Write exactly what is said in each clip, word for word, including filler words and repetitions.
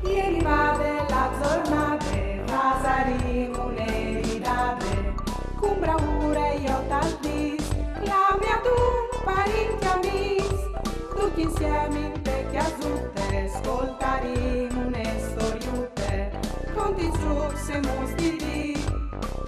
Ieri vade la zornade, fasarìm une ridade, cun braure jo tal dis, clami adun parint e amis, ducj insiemi inte cjasute, scoltarìm une storiute, contis dzucs e muts di dì.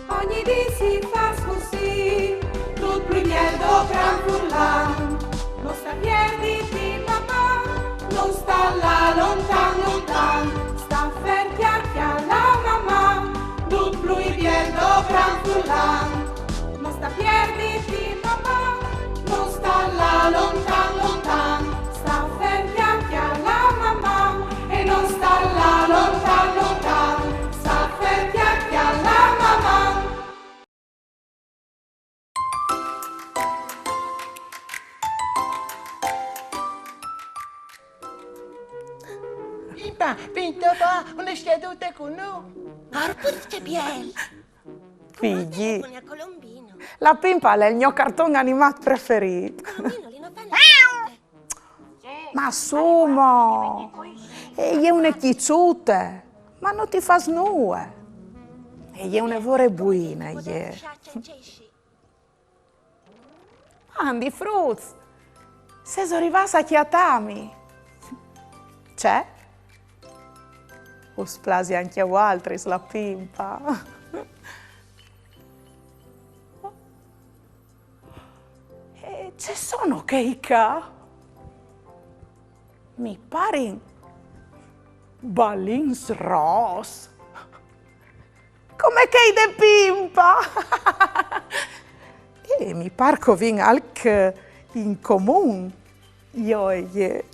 Ogni dì si fâs cussì, dut plui biel do gran furlan. No sta pierditi, Maman, no sta lâ lontan, lontan, sta fer, cjalà, cjalà, Maman, dut plui biel do gran furlan. No sta pierditi, Maman, no sta lâ lontan, lontan, sta fer, cjalà, cjalà, Maman, e no sta lâ lontan, lontan, sta fer, cjalà, cjalà, Maman. Pimpa, vegni a fâ une scjadute cun nô. Arpit, ce biel! Figji, Cun il Colombino. La Pimpa al è il gno carton animât preferît. Colombino, li no fa... Ma su mo! E je une cjiçute, ma no ti fâs nuie. E je une vore buine, je. Mandi fruts, sêso rivâts a cjatâmi? Ce? Us plasi ancje a voaltris la Pimpa? E ce sono chei ca? Mi parin balins ros. Come chei de Pimpa. E mi pâr che o vin alc in comun, jo e jê.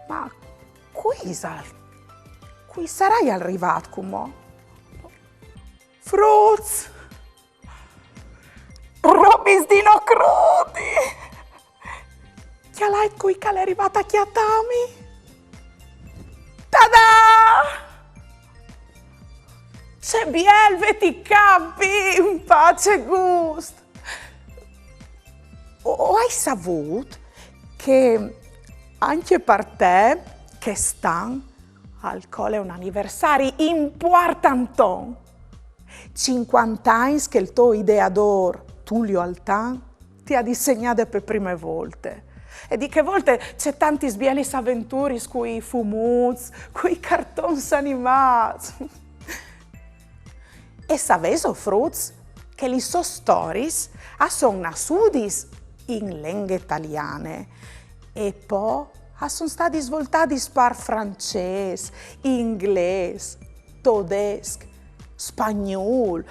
Ma cui isal? Cui saraial rivât cumò? Fruts! Robis di no crodi! Cjalait cui che al è rivât a cjatâmi! Tada! Ce biel vêti ca, Pimpa, ce gust! O, o ai savût che ancje par te chest an al cole un aniversari impuartanton. Cincuante agns che il to ideadôr, Tullio Altan, ti à disegnade pe prime volte. E di chê volte ce tantis bielis aventuris cui fumuts, cui cartons animâts. E savêso, fruts, che lis sôs storiis a son nassudis in lenghe taliane e po a son stadis voltadis par francês, inglês, todesc, spagnûl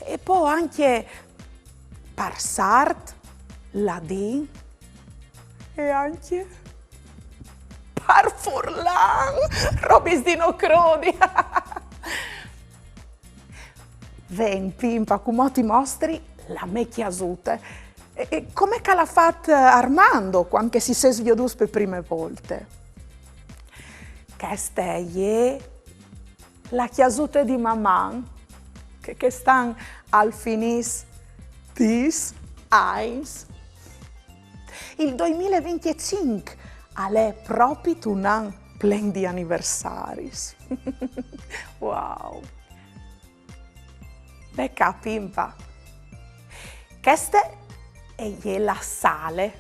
e po ancje par sard, ladin e ancje par furlan, robis di no crodi. Ven, Pimpa, cumò ti mostri la mê cjasute. E, e come che al à fat Armando cuant che si sês viodûts pe prime volte. Cheste e je la cjasute di Maman, che chest an al finìs dîs agns. Il doi mil e vincjecinc al è propit un an plen di aniversaris. Wow! Ve ca, Pimpa. Cheste e je la sale,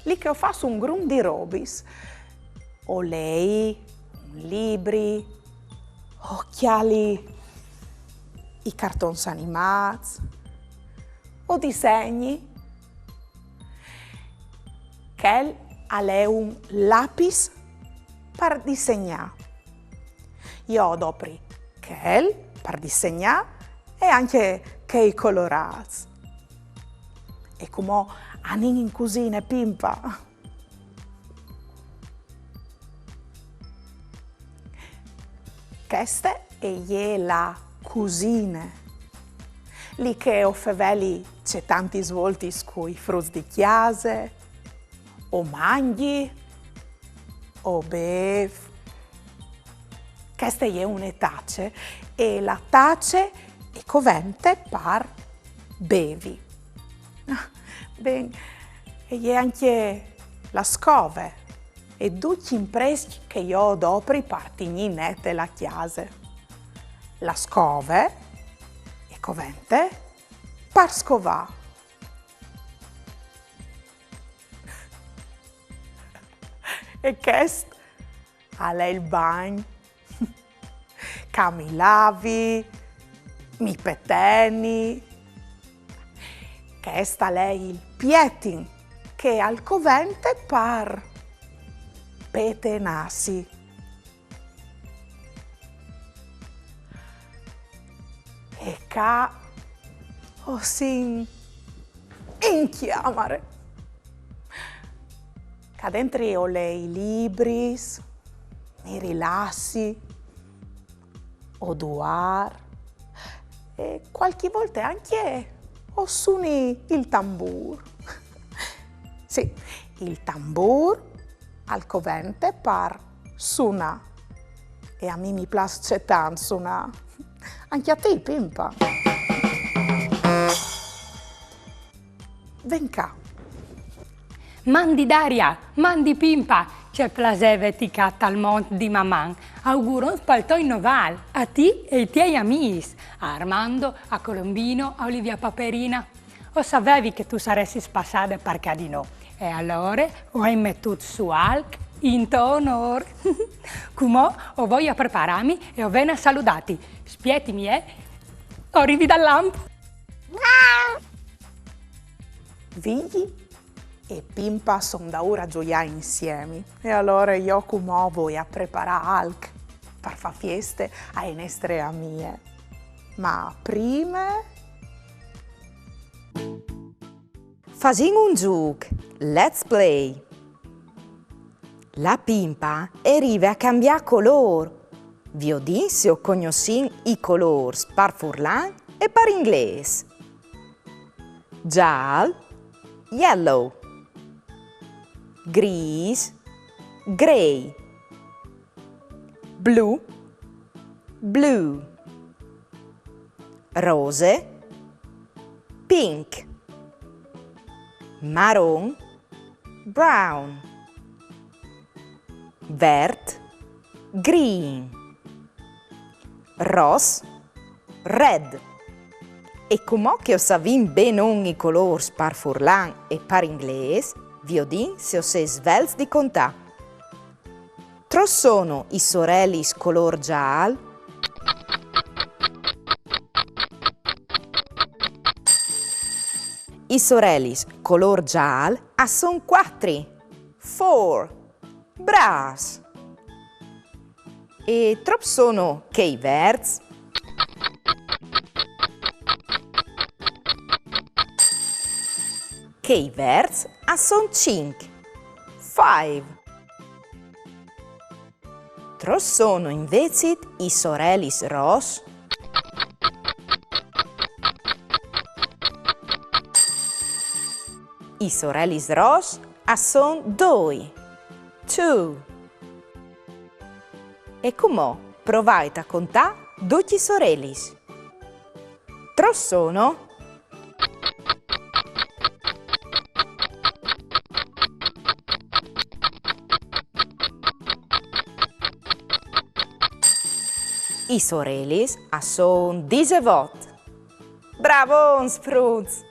li che o fâs un grum di robis. O lei un libri, o cjali i cartons animâts, o disegni. Chel al è un lapis par disegnâ. Jo o dopri chel par disegnâ e ancje chei colorâts. E cumò anìn in cusine, Pimpa. Cheste e je la cusine, li che o feveli cetantis voltis cui fruts di cjase, o mangji, o bêf. Cheste e je une tace, e la tace e covente par bevi. Ben, E je ancje la scove e ducj i imprescj che jo o dopri par tignî nete la cjase. La scove e covente par scovâ. E chest al è il bagn. Ca mi lavi, mi peteni. Chest al è il pietin, che al covente par petenâsi. E ca o sin in cjamare. Ca dentri o lei libris, mi rilassi, o duar e cualchi volte ancje o suni il tambûr. Sì, il tambûr al covente par sunâ. E a mi mi plâs tant sunâ. Ancje a ti, Pimpa. Ven ca. Mandi Daria, mandi Pimpa, ce plasê vêti ca tal mont di Maman. Augurons pal to innovâl, a ti e i tiei amîs, a Armando, a Colombino, a Olivia Paperina. O savevi che tu saressis passade par ca di nô. E alore o ai metût sù alc in to onôr. Cumò o voi a preparâmi e o ven a saludâti. Spietimi, eh? O rivi dal lamp. Vigji e Pimpa a son daûr a zuiâ insiemi. E alore jo cumò o voi a preparâ alc par fâ fieste ae nestre amie. Ma prime fasìn un zûc. Let's play! La Pimpa e rive a cambiâ colôr. Viodìn se o cognossìn i colôrs par furlan e par inglês. Zâl, yellow. Grîs, grey. Blu, blue. Rose, pink. Maron, brown. Vert, green. Ros, red. E cumò che o savìn benon i colôrs par furlan e par inglês, viodìn se o sês svelts di contâ. Trops sono i sorelis colôr zâl? I sorelis colôr zâl a son cuatri. Four. Brâfs! E trops sono chei verts? Chei verts a son cinc. Five. Trops sono invezit i sorelis ros? I sorelis ros a son doi. Two. E cumò provait a contâ ducj i sorelis. Trops sono? I sorelis a son disevot. Bravons, fruts!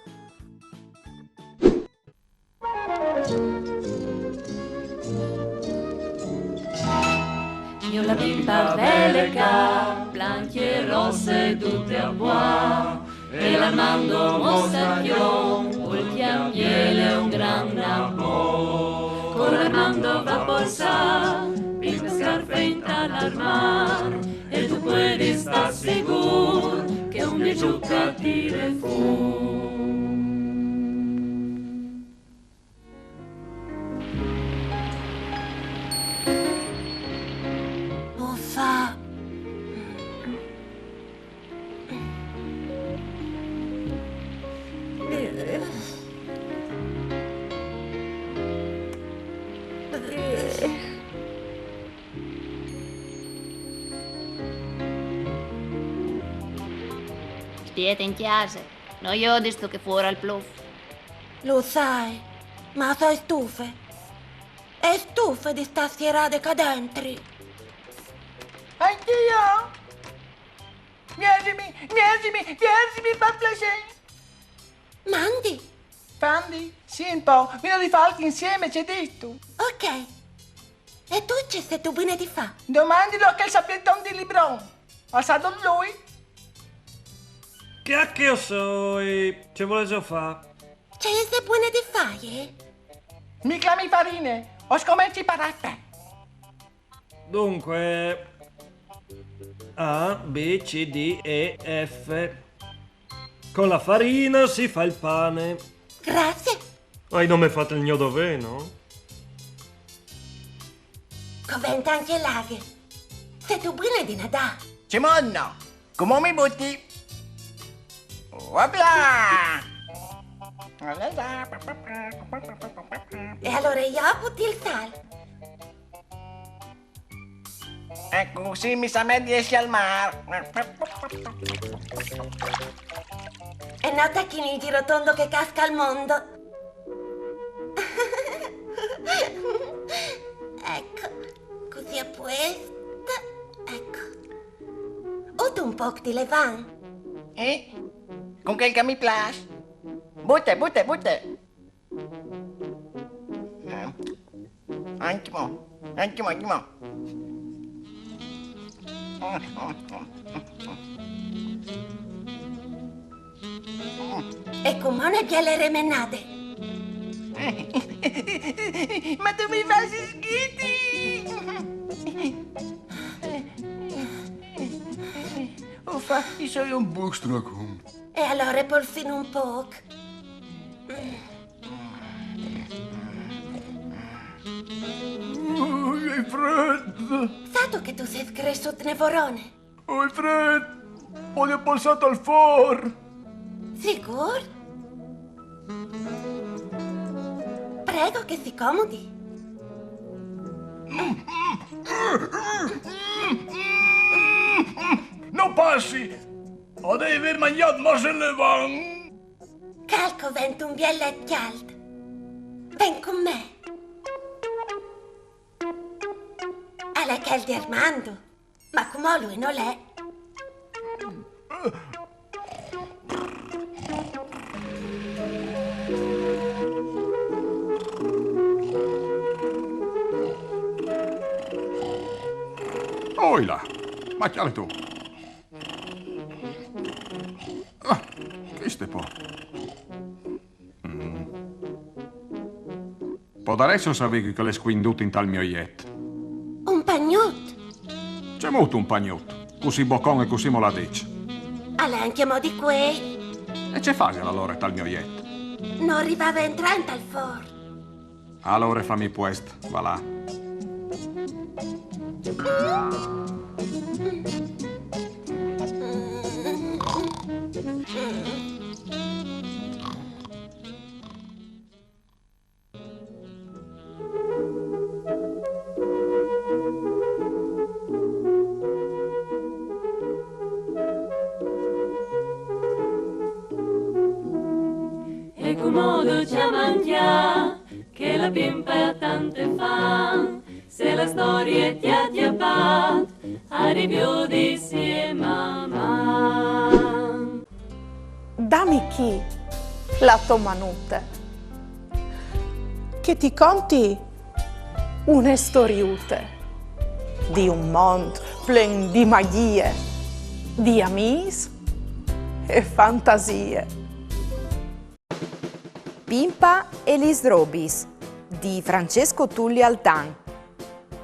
Gnù la Pimpa vele ca, blancje e rosse dute a boâ, e l'Armando mostarcjon, cul cjambiele un gran napò. Cul Armando va polsâ, Pimpa scarfe intal armâr, e tu puedis stâ sigûr che un di zûc a tire fûr. Uffa! Spiete in cjase, no jodistu che fûr al plûf? Lu sai, Ma soi stufe. E stufe di sta sierade ca dentri. Anch'io! Viesimi, viesimi, viesimi, fa plasè! Mandi! Fandi? Sì, un po'. Vino di falchi insieme, c'è ditto. Ok. E tu ce sêstu bune di fà? Domandilo a chel sapienton di Libron. Al sa dut lui. Che a che o soi? Ce volêso fà? Ce ise bune di faie? Mi clami Farine, o scomenci par F. Dunque, A, B, C, D, E, F. Con la farina si fa il pane. Grazie. Ai nome fat il gno dovê, no? Covente ancje l'aghe. Sêstu bune di nadâ? Ce mondo! Cumò mi buti! Opla! E alore jo buti il sâl. Eco, cussì mi sa mê di jessi al mâr. E no tachìn il girotondo che casca il mondo. Eco, cussì a puest. Eco. Ôt un pôc di levan. Eh? Cun chel che mi plâs. Bute, bute, bute. Eh. Ancjemò, ancjemò, ancjemò. E cumò une biele remenade. Ma tu mi fâs i sghiti! Uffa, o soi un pôc strucon. E alore polsìn un pôc. Ui, che frêt! Sâstu che tu sês cressût une vorone? Ui, frêt! O ai polsât al for! Sigûr? Prego che si comodi. No passi! O devi vê mangjât masse levan! Cal covente un biel jet cjalt. Ven cun me. Al è chel di Armando. Ma cumò lui nol è. Oilà, ma cjale tu. Ah, cheste po. Mm. Podarès savê chi che al è scuindût intal gno jet? Un pagnut. Cemût un pagnut? Cussì bocon e cussì moladît. Al è ancjemò di cuei. E ce fasial alore tal gno jet? Nol rivave a entrâ intal for. Alore fâmi puest, va là. E cumò ducj a mangjâ, che la Pimpa e à tant di fam, se la storie ti à cjapât, a riviodisi e maman. Dami chi la tô manute, che ti conti une storiute di un mont plen di magjie, di amîs e fantasie. Pimpa e lis robis di Francesco Tullio Altan,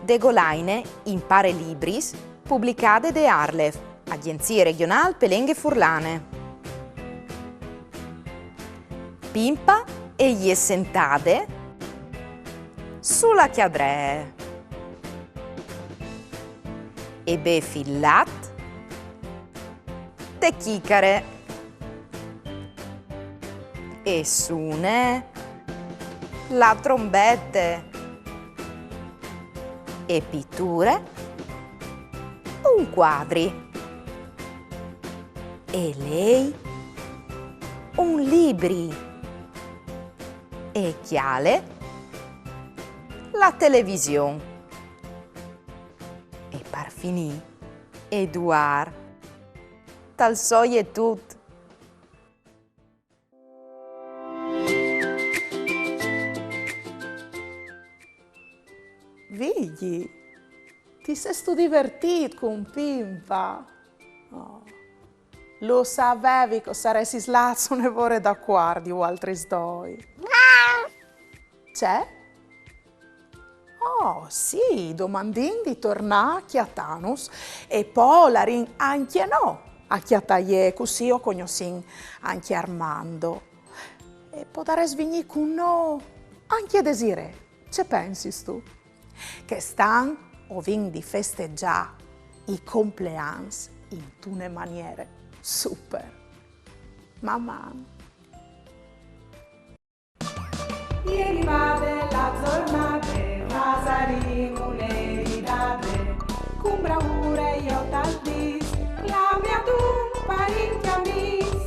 de golaine Impare Libris, publicade de ARLeF, Agjenzie Regjonâl pe Lenghe Furlane. Pimpa e je sentade su la cjadree e bêf il lat te cjicare e sune la trombete e piture un cuadri e lei un libri. E cjale la television. E par finî, Eduard, tal soie dut. Vigji, ti sêstu divertît cun Pimpa? Oh. Lu savevi che o saressis lâts une vore dacuardi, vualtris doi. Ce? Oh, sì, domandìn di tornâ a cjatânus e po o larìn ancje nô a cjatâju, cussì o cognossìn ancje Armando. E podarès vignî cun nô ancje Desirée. Ce pensistu? Chest an o vin di festegjâ i compleans intune maniere super. Maman! Jere rivade la zornade, fasarìn une ridade, cun braure jo tal dîs, clame adun parint e amîs,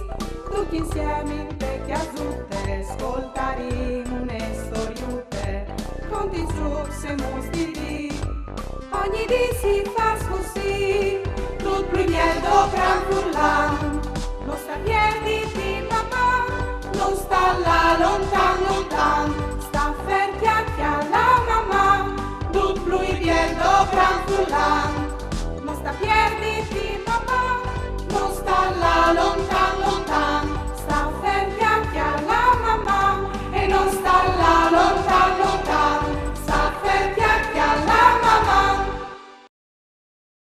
ducj insiemi inte cjasute, scoltarìn une storiute, contint zûcs e muts di dì. Ogni dì si fâs cussì, dut plui biel dal cran furlan, no sta pierditi, Pimpa, no sta lâ lontan, lontan,